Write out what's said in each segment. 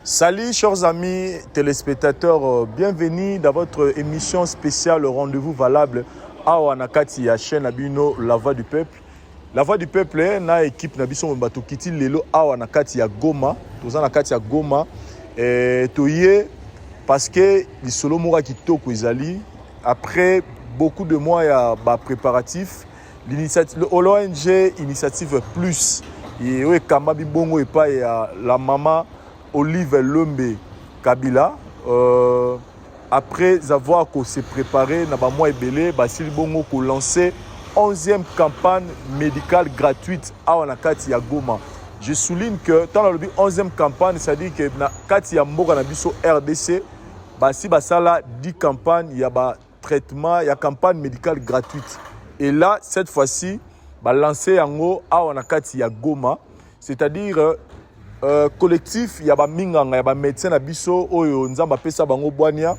Salut chers amis téléspectateurs, bienvenue dans votre émission spéciale Rendez-vous valable awa na kati ya chaîne na bino La Voix du Peuple. La Voix du Peuple eh, na équipe na biso mobimba tokiti lelo awa na kati ya Goma, toza na kati ya Goma eh, toye parce que lisolo moko ya kitoko ezali après beaucoup de mois ya ba préparatifs. L'ONG Initiative Plus oyo ekambami bongo epai ya la mama Olive Lembe Kabila après avoir ko se preparer na ba mois ebele basili bongo ko lancer 11e campagne médicale gratuite awa na kati ya Goma. Je souligne que ntango nalobi 11e campagne, c'est-à-dire que na kati ya mboka na biso RDC basi basala 10 campagne ya ba traitement ya campagne médicale gratuite et là cette fois-ci ba lancer yango awa na kati ya Goma, c'est-à-dire collectif ya ba minganga ya ba médecin na biso oyo Nzambe apesa bango bwania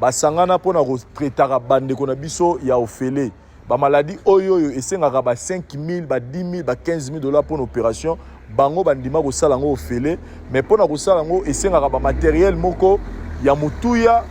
basangana mpona kotraitaka bandeko na biso ya ofele bamaladi oyo oyo esengaka ba 5000 ba 10 000 ba 15 000 dollars mpona opération. Bango bandima kosala yango ofele, mais mpona kosala yango esengaka bamatériel moko ya motuya,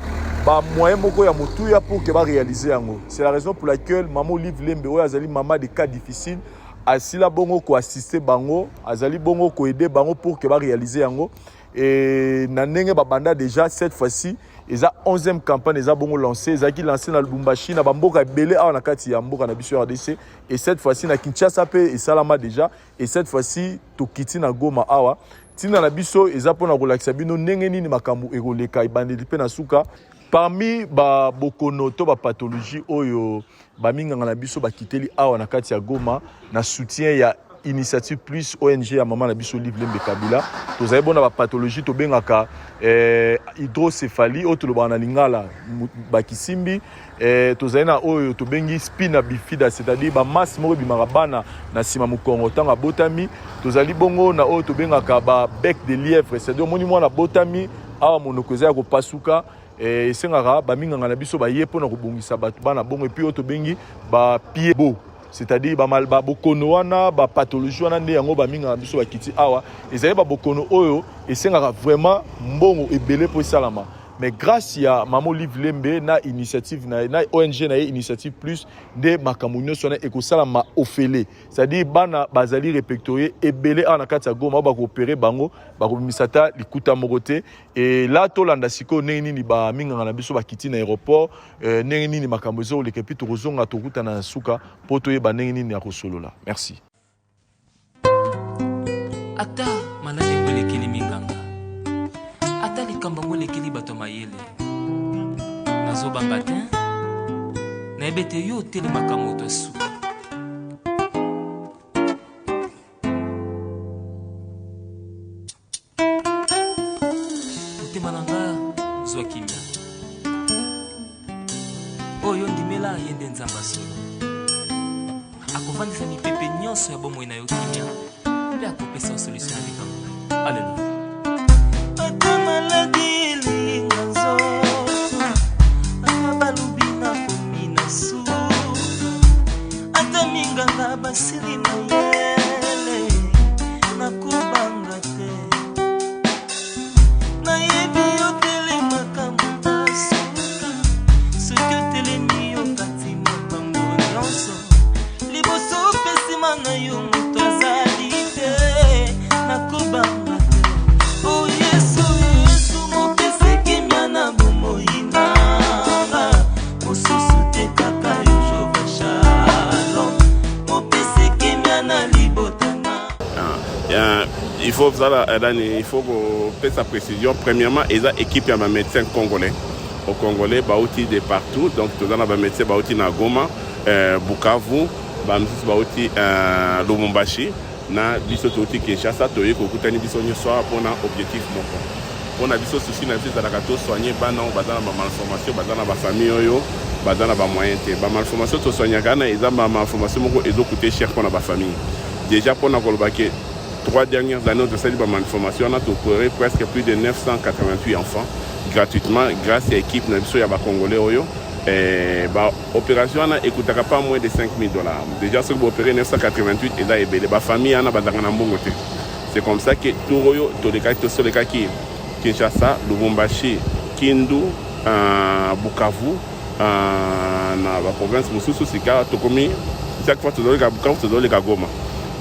bamoyen moko ya motuya pour que baréaliser yango. C'est la raison pour laquelle mama Olive Lembe oyo azali mama de cas difficile asila bongo koassister bango, azali bongo koaider bango pour que baréaliser yango. Et na ndenge babanda déjà, cette fois-ci eza 11e campagne eza bongo lancé. Ezalaki lancé na Lubumbashi, na bamboka ebele awa na kati ya mboka na biso RDC, et cette fois-ci na Kinshasa mpe esalama déjà. Et cette fois-ci tokiti na Goma awa. Ntina na biso eza mpona kolakisa bino ndenge nini makambo ekoleka ebandeli mpe na suka. Parmi babokono to bapathologie oyo baminganga na biso bakiteli awa na kati ya Goma na soutien ya Initiative Plus, ONG ya mama na biso Olive Lembe Kabila, tozali bona bapathologie tobengaka hydrocéphalie oyo tolobaka na lingala bakisimbi. Tozali na oyo tobengi spina bifida, c'est-à-dire bamasse moko ebimaka bana na nsima mokongo ntango abotami. Tozali bongo na oyo tobengaka babec de lièvre, c'est-à-dire omoni mwana abotami awa monoko eza ya kopasuka. Esengaka baminganga na biso baye mpona kobongisa bato bana bongo. Et puis oyo tobengi bapieds bots, c'est-à-dire babokono wana, bapathologie wana nde yango baminganga biso bakiti awa. Ezali babokono oyo esengaka vraiment mbongo ebele mpo esalama, mais grâce ya mama Olive Lembe na initiative na ONG na ye Initiative Plus nde makambo nyonso wana ekosalama ofele, c'est-à-dire bana bazali répertorié ebele awa na kati ya Goma oyo bakoopérer bango, bakobimisa ata likuta moko te. E la tolanda sikoyo ndenge nini baminganga na biso bakiti na aéroport, ndenge nini makambo ezoleka, et puis tokozonga tokutana na suka mpo toyeba ndenge nini ya kosolola. Merci. Ata maladi yango elekeli minganga, ata likambo yango elekeli bato ya mayele, nazobanga te. Nayebi ete yo otelemaka moto ya suka. Motema na nga, zwa kimia. Oyo ndimela ye nde Nzambe ya solo. Akovandisa mipepe nyonso ya bomoi na yo kimia mpe akopesa yo solution ya likambo. Aleluya. Ata maladi elinga nzoto, ata balobi nakomi na suka, ata minganga basili mayele, nakobanga te. Nayebi otelemaka moto asuka. Soki otelemi yo kati makambo nyonso, liboso mpe nsima na yo moto azali te, nakobanga te. O Yesu, Yesu mopesi kimia na bomoi nanga, mosusu te kaka yo. Jova Shalom mopesi kimia na libota na Ah, il faut zala nani, il faut kopesa précision. Premièrement, eza équipe ya bamédecin congolais au congolais bauti de partout. Donc toza na bamédecin bauti na Goma, Bukavu, bamisusu bauti Lubumbashi, na biso touti Kinshasa. Toyei kokutani biso nyonso awa mpona objectif moko. Mpona biso, souci na biso ezalaka tosoigne bana oyo baza na bamalformation, baza na bafamille oyo baza na bamoyen te. Bamalformation tosoignaka wana eza bamalformation moko ezocoûter cher mpona bafamille. Déjà mpona koloba ke 3 dernières années tosali bamalformation wana, toopéré presque plus de 988 enfants gratuitement grâce ya équipe na biso ya bacongolais oyo. Baopération wana ekutaka pas moins de 5000 dollars. Déjà soki boopéré 988, eza ebele. Bafamille wana bazalaka na mbongo te. C'est comme ça que tour oyo tolekaki, tosolekaki. Kinshasa, Lubumbashi, Kindu, Bukavu, na ba province mosusu. Sika tokomi, chaque fois tozoleka Bukavu, tozoleka Goma.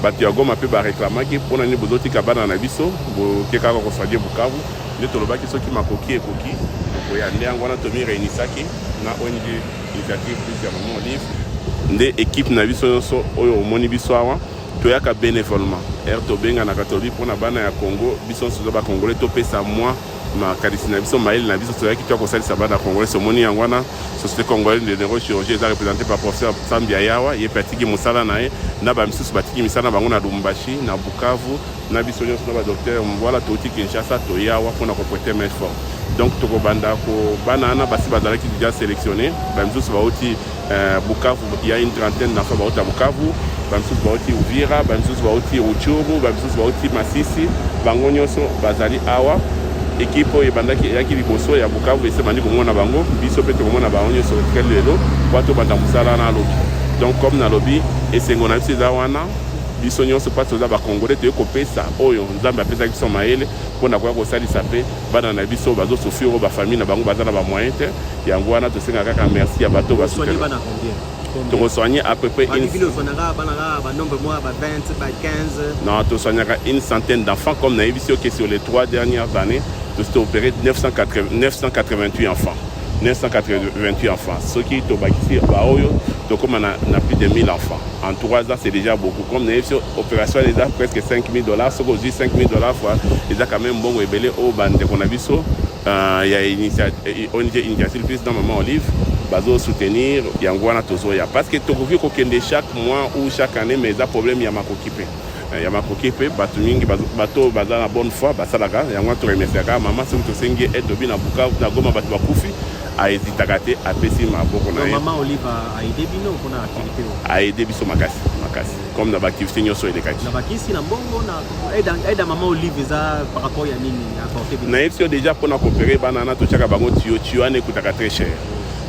Bato ya Goma mpe bareklamaki: mpona nini bozotika bana na biso, boke kaka kosoigner Bukavu? Nde tolobaki soki makoki ekoki, tokoya. Nde yango wana tomi réunisaki na ONG Initiative Plus ya Mama Olive. Nde équipe na biso nyonso oyo omoni biso awa, toyaka bénévolement. Ere tobenganaka, tolobi mpona bana ya Congo, biso nyonso toza Bacongolais, topesa mwa makanisi na biso, mayele na biso. Toyaki toya kosalisa bana congolais. Omoni yango wana, Société congolaise de neurochirurgie eza représenté par professeur Sambia Yawa. Ye mpe atiki mosala na ye, na bamisusu batiki misala na bango na Lubumbashi, na Bukavu, na biso nyonso na badocteur Mbwala. Touti Kinshasa, toye awa mpona koprêter main forte. Donc tokobanda ko bana wana basi bazalaki déjà sélectionné. Bamisusu bauti Bukavu, ya une trentaine d'enfants bauti ya Bukavu, bamisusu bauti Uvira, bamisusu bauti Rutshuru, bamisusu bauti Masisi. Bango nyonso bazali awa. Équipe oyo ebandaki, eyaki liboso ya Bukavu, esi ebandi komona bango. Biso mpe tokomona bango nyonso etikali lelo po tobanda mosala na alobi. Donc comme nalobi, esengo na biso eza wana, biso nyonso mpasi toza Bacongolais, toye kopesa oyo Nzambe apesaki biso mayele mpona koya kosalisa mpe bana na biso bazosouffrir, oyo bafamille na bango baza na bamoyen te. Yango wana tosengaka kaka merci ya bato. Basoutenir. Tokosoigne à peu près une... ba 20, ba 15? Non, tosoignaka une centaine d'enfants. Comme nayebi si oke, sur les 3 dernières années, tosi toopéré 988 enfants, 988 enfants. Soki tobakisi baoyo, tokóma na plus de 1000 enfants en 3 ans. C'est déjà beaucoup. Comme nayebi si, opération eza presque 5000 dollars. Soki ozwi 5000 dollars fois, eza quand même mbongo ebele oyo bandeko na biso ya ONG Initiative Plus na Mama Olive bazosoutenir. Yango wana tozoya, parce que tokoki kokende chaque mois ou chaque année, mais eza problème ya makoki mpe ya makoki mpe. Bato mingi, bato baza na bonne foi, basalaka yango wana. Toremerciaka mama. Soki tosengi ete tobi na Bukavu, na Goma, bato bakufi, ahésitaka te, apesi maboko na ye. Mama Olive aide bino mpona activité oyo? Aide biso makasi makasi, comme na baactivité nyonso elekaki. Na bakisi, na mbongo, na aide ya Mama Olive eza par rapport ya nini apporte bino? Nayebi so déjà, mpona koopérer bana wana, totiaka bango tuyau. Tuyau wana ekutaka très cher.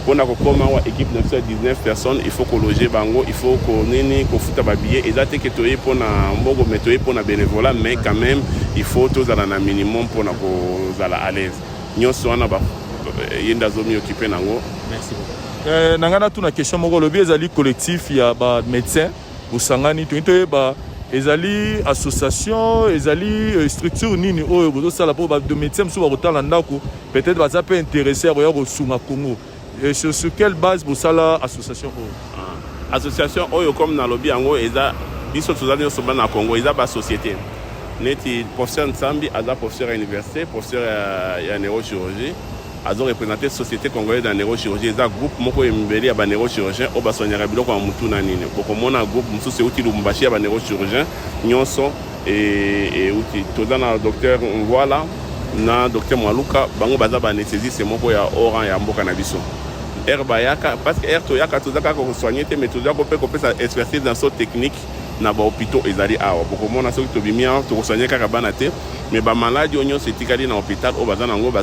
Mpona kokóma awa, équipe na biso ya 19 personnes, il faut kologer bango, il faut konini, kofuta babillet. Eza te ke toye mpona mbongo, mais toye mpona bénévolat. Mais quand même il faut tozala na minimum mpona kozala à l'aise. Nyonso wana ye nde azomi occuper nango. Merci beaucoup. Na ngai natuna question moko. Olobi ezali collectif ya bamédecin bosangani. Toyini toyeba, ezali association, ezali structure nini oyo bozosala mpo bamédecin mosusu bakotala ndako, peut-être baza mpe intéressé ya koya kosunga Congo? Et sur quelle base bosala association oyo? Ah. Association oyo, comme nalobi yango, eza biso toza nyonso bana Congo. Eza basociété neti professeur Nsambi aza professeur ya université, professeur ya neurochirurgie, azoreprésente Société congolaise ya neurochirurgie. Eza groupe moko ebele ya baneurochirurgien oyo basoignaka biloko ya mutu na nini. Bokomona groupe mosusu euti Lubumbashi ya baneurochirurgien nyonso euti. Toza na docteur Mvoila na docteur Mwaluka, bango baza baanesthésiste moko ya oran ya mboka na biso. Ere bayaka, parce que ere toyaka, toza kaka kosoigne te, mais toza mpe kopesa expertise na so technique na bahôpitaux ezali awa. Bokomona soki tobimi awa, tokosoigne kaka bana te, mais bamaladi oyo nyonso etikali na hôpital oyo baza nango,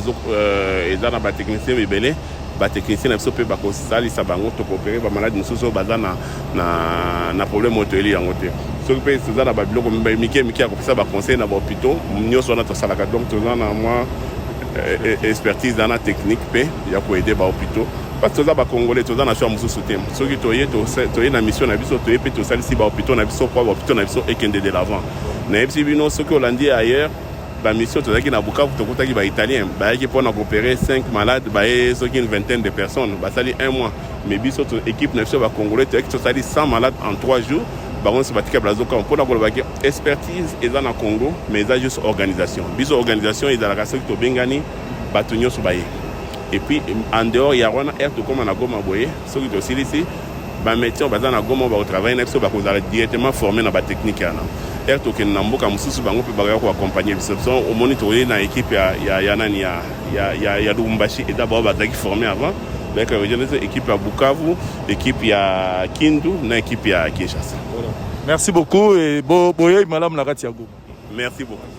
eza na batechnicien ebele. Batechnicien na biso mpe bakosalisa bango. Tokoopérer bamaladi mosusu oyo baza na problème oyo toyeli yango te. Soki mpe toza na babiloko mike mike ya kopesa baconseil na bahôpitaux nyonso wana, tosalaka. Donc toza na mwa expertise wana technique mpe ya koaider bahôpitaux, parce que toza Bacongolais, toza na choix mosusu te. Soki toye na mission na biso, toye mpe tosalisi bahôpitaux na biso po bahôpitaux na biso ekende de l'avant. Nayebisi bino, soki olandi ailleurs bamission, tozalaki na Bukavu, tokutaki baitalien bayaki mpona koopérer 5 malades, baye soki une vingtaine de personnes, basali un mois. Mais biso, équipe na biso Bacongolais, toyaki, tosali 100 malades en 3 jours. Bango nyonso batika bazokama mpona kolobaki expertise eza na Congo, mais eza juste organisation. Biso organisation ezalaka soki tobengani, bato nyonso baye. Et puis en dehors ya wana, ere tokóma na Goma boye, soki tosilisi, bamédecin baza na Goma bakotravaille na biso, bakozala directement formé na batechnique wana. Ere tokende na mboka mosusu, bango mpe bakoya koaccompagne biso. So omoni, toye na équipe ya nani ya Lubumbashi, eza bao bazalaki formé avant, bayaka rejoindre équipe ya Bukavu, équipe ya Kindu na équipe ya Kinshasa. Merci beaucoup et boyei malamu na kati ya Goma. Merci beaucoup.